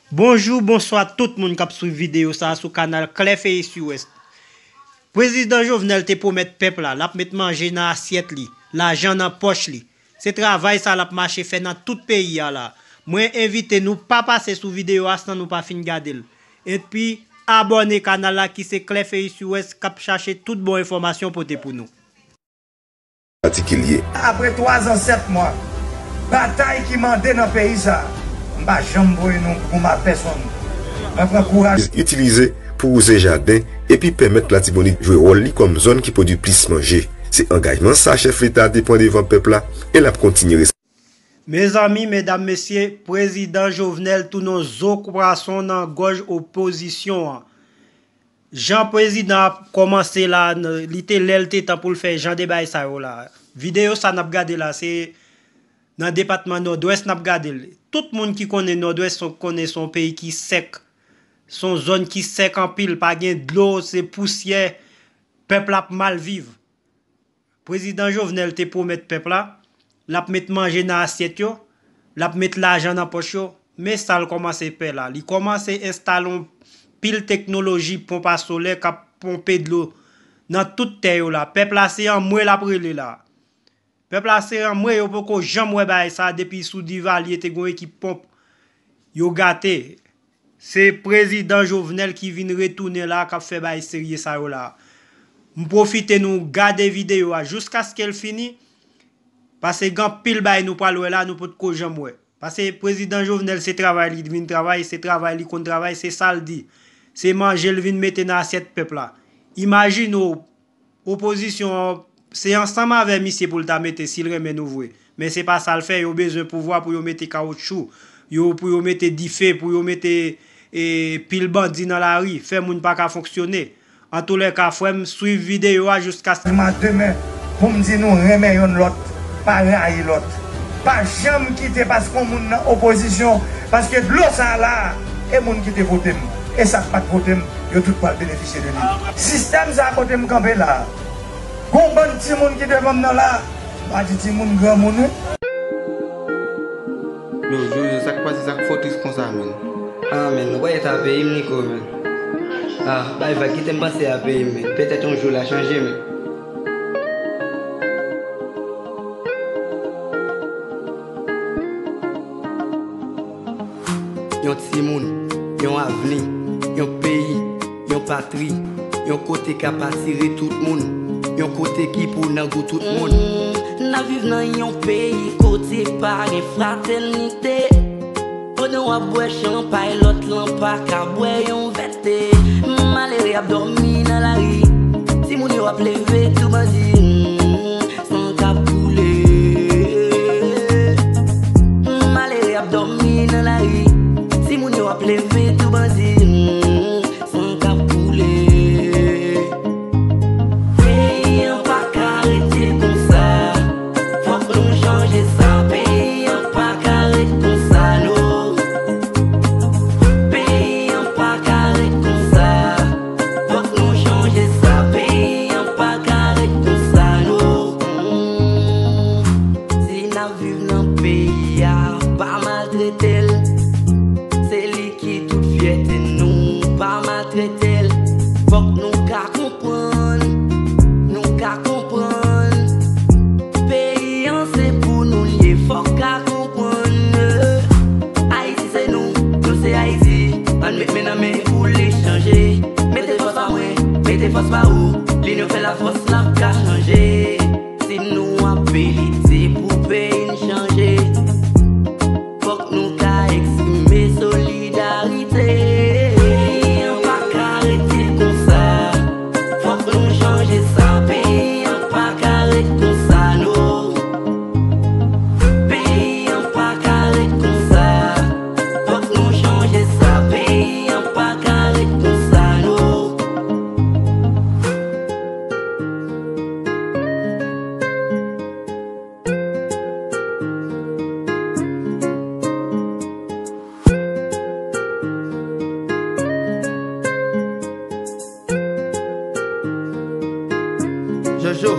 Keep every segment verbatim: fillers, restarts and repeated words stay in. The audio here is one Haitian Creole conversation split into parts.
Bonjou, bonswa tout moun k ap swiv videyo sa a sou kanal Klè Feyis U S. Prezidan Jovenel te pwomèt pèp la, l ap met manje nan asyèt li, lajan nan pòch li. Se travay sa l ap mache fè nan tout peyi a la. Mwen envite nou pa pase sou videyo a san nou pa fin gade l. Epi, abòne kanal la ki se Klè Feyis U S k ap chache tout bon enfòmasyon pote pou nou. Patikilye. Apre twa zan sèt mwa batay ki mande nan peyi sa, m pa janm voye nou pou mal pèsonn. Mwen pran kouraj. Itilize pou wouze jaden epi pèmèt Latibonit jwe wòl li kòm zòn ki pwodui plis manje. Se angajman sa chèf leta te pran devan pèp la e l ap kontinye respekte. Mezanmi, medam, mesye, prezidan Jovenel tounen yon zo pwason nan gòj opozisyon an. Jan prezidan ap kòmanse la, li te lè l te tan pou l fè jan de bagay sa yo la. Videyo sa n ap gade la, se nan depatman Nòdwès n ap gade l. Tout moun ki konnen Nòdwès konnen se yon peyi ki sèk. Se yon zòn ki sèk anpil, pa gen dlo, se pousyè, pèp la ap mal viv. Prezidan Jovenel te pwomèt pèp la, l ap met manje nan asyèt yo, l ap met lajan nan pòch yo, men sa l kòmanse fè la. Li kòmanse enstale yon pil teknoloji ponp a solè k ap ponpe dlo nan tout tè yo la. Pèp la se anmwe l ap rele la. Pèp la se anmwe, yo poko janm wè bagay sa depi sou Divalye te gen yon ekip ponp. Yo gate. Se prezidan Jovenel ki vin retounen la k ap fè bagay serye sa yo la. M pwofite nou gade videyo a jiskaske l fini, paske gen anpil bagay nou pral wè la nou potko janm wè. Paske prezidan Jovenel se travay li vin travay, se travay li konn travay, se sa l di. Se manje l vin mete nan asyèt pèp la. Imajine w, opozisyon an se ansanm avè misye pou l ta mete si l renmen nou vre. Men se pa sa l fè, yo bezwen pouvwa pou yo mete kawotchou, yo pou yo mete dife, pou yo mete e, pil bandi nan lari, fè moun pa ka fonksyone. Antoulèka, frè m, swiv videyo a jiskaske. Demen, pou m di nou renmen yonn lòt, pa rayi lòt. Pa janm kite paske yon moun nan opozisyon, paske dlo sa a la, e moun ki te vote m, e sa k pa t vote m, yo tout pral benefisye de li. Sistèm sa a kote m kanpe la, gon bann timoun ki devan m nan la, m pa di timoun, granmoun wi. Yo, Jojo, sa k pase, sa k fè w tris konsa, menn? Ah, menn, ou pa eta peyi m, Nico, menn. Ah, bay vag, kite m panse a peyi m, menn. Petèt yon jou l a chanje, menn. Yon timoun, yon avni, yon peyi, yon patri, yon kote k ap atire tout moun, yon kote ki pou nan gou tout moun. N ap viv nan yon peyi kote pa gen fratènite. Pandan w ap bwè chanpay, lòt lan pa ka bwè yon vè te. Malere ap dòmi nan lari, timoun yo ap leve tou bandi, san k ap koule. Malere ap dòmi nan lari, timoun yo ap leve tou bandi, san k ap koule. Peyi an pa ka rete konsa, fòk nou chanje sa. Peyi an pa ka ret konsa, no. Peyi an pa ka ret konsa, fòk nou chanje sa. Peyi an pa ka ret konsa, no. Si n ap viv nan peyi a, pa maltrete l. Se li ki tout fyète nou, pa maltrete l. Fòk nou ka konprann, nou ka konprann. Peyi an se pou nou l ye, fòk ka konprann. Ayiti se nou, nou se Ayiti. Ann met men nan men pou li chanje. Mete fòs pa mwen, mete fòs pa ou. Linyon fè lafòs, n ap ka chanje. Si nou ap milite pou peyi n chanje, fòk nou ka eksprime solidarite. Peyi an pa ka rete konsa, fòk nou chanje sa. Peyi an pa ka ret konsa, no. Peyi an pa ka ret konsa, fòk nou chanje sa. Peyi an pa ka ret konsa, no. Jojo.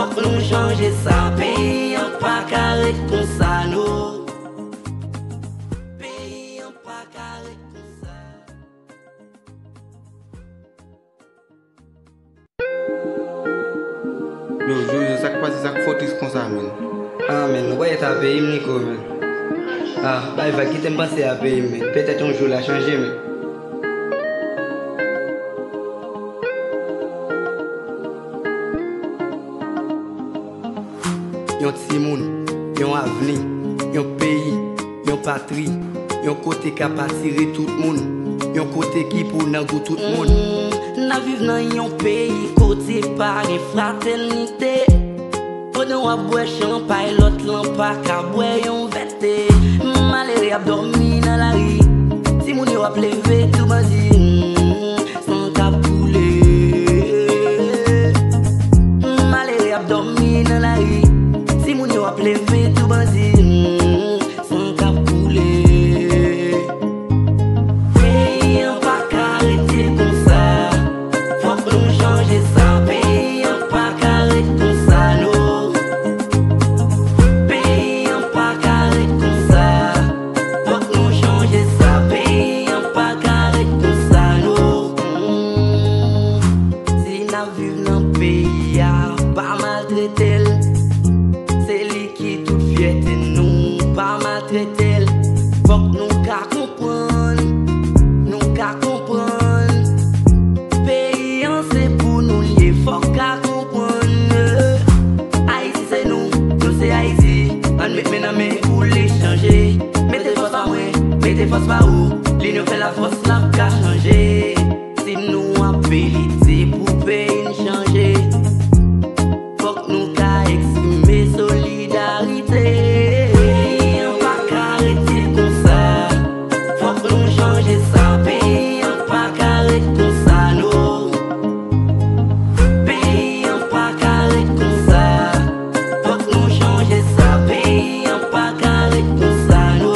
Fòk nou chanje sa, peyi an pa ka ret konsa, no. Peyi an pa ka ret konsa. Yo, Jojo, sa k pase, sa k fè w tris konsa, menn? Ah, menn, ou pa eta peyi m, Niko, menn. Ah, bay vag, kite m panse a peyi m, menn. Petèt yon jou l a chanje, menn. Yon timoun, yon avni, yon peyi, yon patri, yon kote k ap atire tout moun, yon kote ki pou nan gou tout moun. Mm, n ap viv nan yon peyi kote pa gen fratènite. Pandan w ap bwè chanpay, lòt lan pa ka bwè yon vè te. Malere ap dòmi nan lari, timoun yo ap leve tou bandi. Mm, san k ap koule. Malere ap dòmi nan lari, timoun yo ap leve tou bandi. Mm, san k ap koule. Peyi an pa ka rete konsa. Fòk nou chanje sa. Peyi an pa ka ret konsa, no. Peyi an pa ka ret konsa. Fòk nou chanje sa. Peyi an pa ka ret konsa, no. Mm. Si n ap viv nan peyi a, pa maltrete l. Se li ki tout fyète nou, pa maltrete l. Fòk nou ka konprann, nou ka konprann. Peyi an se pou nou l ye, fòk ka konprann. Ayiti se nou, nou se Ayiti. Ann met men nan men pou li chanje. Mete fòs pa mwen, mete fòs pa ou. Linyon fè lafòs, n ap ka chanje. Si nou ap milite pou peyi n chanje, fòk nou ka eksprime solidarite. Peyi an pa ka rete konsa. Fòk nou chanje sa. Peyi an pa ka ret konsa, no. Peyi an pa ka ret konsa. Fòk nou chanje sa. Peyi an pa ka ret konsa, no.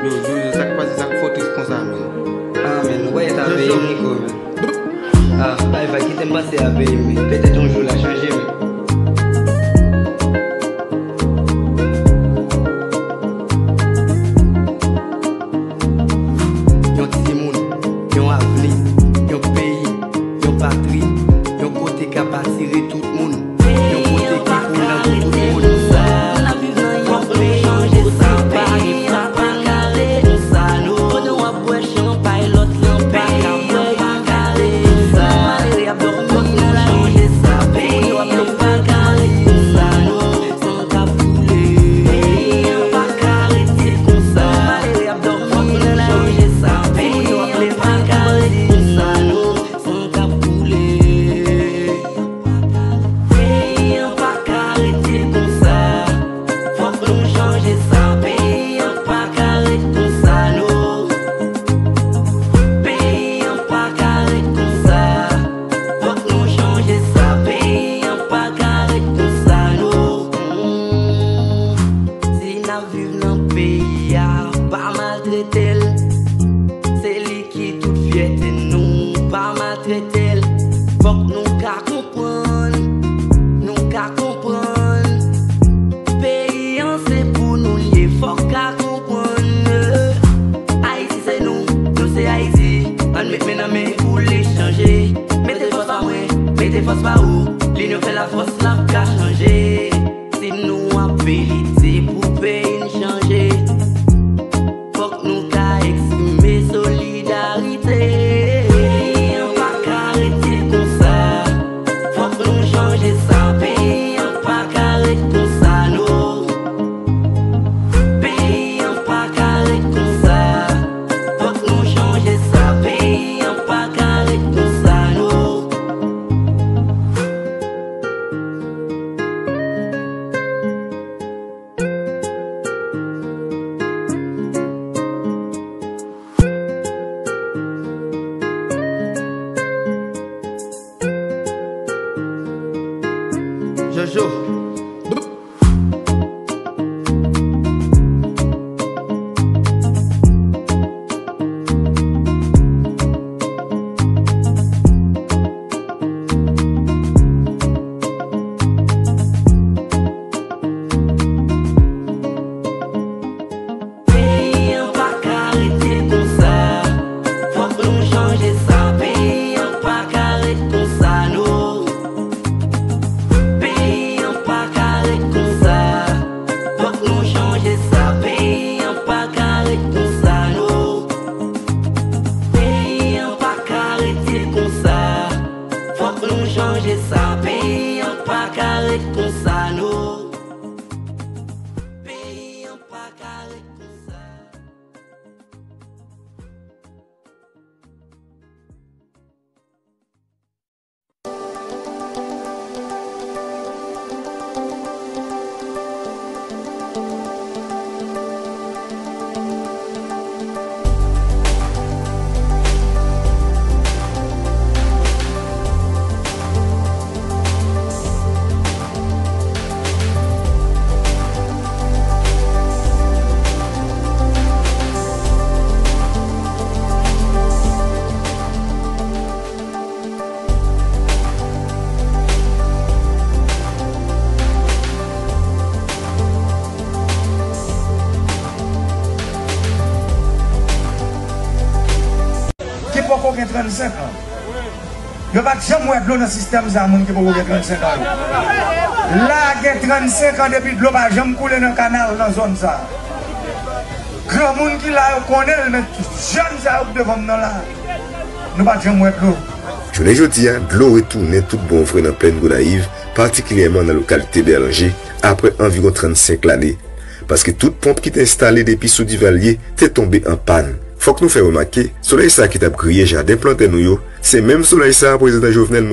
Yo, Jojo, sa k pase, sa k fè w tris konsa, menn? Ah, menn, ou pa eta peyi m, Niko, menn. Ah, bay vag, kite m panse a peyi m, menn. Petèt yon jou l a chanje, menn. Yon timoun, yon avni, yon peyi, yon patri, yon kote k ap atire tout moun, yon kote ki pou nan gou tout moun. N ap viv nan yon peyi kote pa gen fratènite. Pandan w ap bwè chanpay, lòt lan pa ka bwè yon kare. Malere ap dòmi nan lari, trannsenk an. Yo pa t janm wè dlo nan sistèm sa, moun ki poko gen trannsenk an yo. La gen trannsenk an depi dlo pa janm koule nan kanal nan zòn sa. Granmoun ki la yo konnen l, men jèn sa yo k devan m nan la, nou pa t janm wè dlo. Jounen jodi a, dlo retounen tout bon vre nan plèn Gonayiv, patikilyèman nan lokalite Bèlanje, apre anviwon trannsenk lane. Paske tout ponp ki te enstale depi sou Divalye te tonbe an pàn. Fòk nou fè remake, solèy sa ki t ap griye jaden plantè nou yo, se menm solèy sa prezidan Jovenel